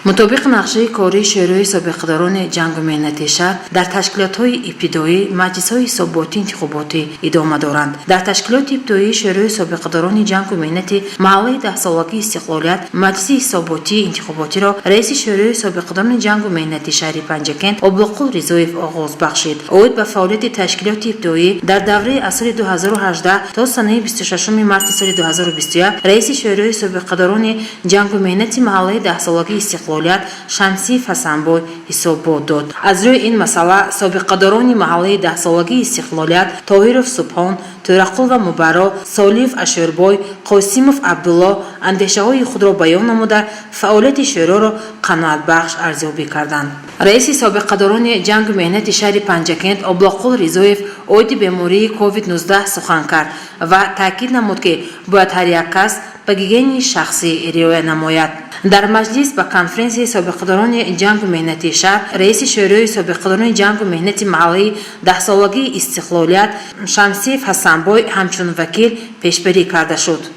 Мутобиқи нақшаи кории Шӯрои собиқадорони ҷангу меҳнати шаҳр, дар ташкилотҳои ибтидоӣ маҷлисҳои ҳисоботӣ интихоботӣ идома доранд. Дар ташкилоти ибтидоии Шӯрои собиқадорони ҷангу меҳнати маҳаллаи 10-солагии Истиқлолият маҷлиси ҳисоботии интихоботиро раиси Шӯрои собиқадорони ҷангу меҳнати шаҳри Панҷакент Облоқул Ризоев оғоз бахшид. Оид ба фаъолияти ташкилоти ибтидоӣ дар давраи аз соли 2018 то санаи 26 марти соли 2021 раиси Шӯрои собиқадорони ҷангу меҳнати маҳаллаи 10-солагии Истиқлолият Шамсиев Ҳасанбой ҳисобот дод. Аз рӯи ин масъала собиқадорони маҳаллаи 10-солагии Истиқлолият Тоҳиров Субҳон, Тӯрақулова Мубарро, Солиев Ашӯрбой, Қосимов Абдулло андешаҳои худро баён намуда, фаъолияти шӯроро қаноатбахш арзёбӣ карданд. Раиси собиқадорони ҷангу меҳнати шаҳри Панҷакент Облоқул Ризоев оиди бемории COVID-19 сухан кард ва таъкид намуд, ки бояд ҳар як кас ба гигиенаи шахсӣ риоя намояд. Дар маҷлис ба конференсияи собиқадорони ҷангу меҳнати шаҳр раиси Шӯрои собиқадорони ҷангу меҳнати маҳаллаи 10-солагии Истиқлолият Шамсиев Ҳасанбой ҳамчун вакил пешбарӣ карда шуд.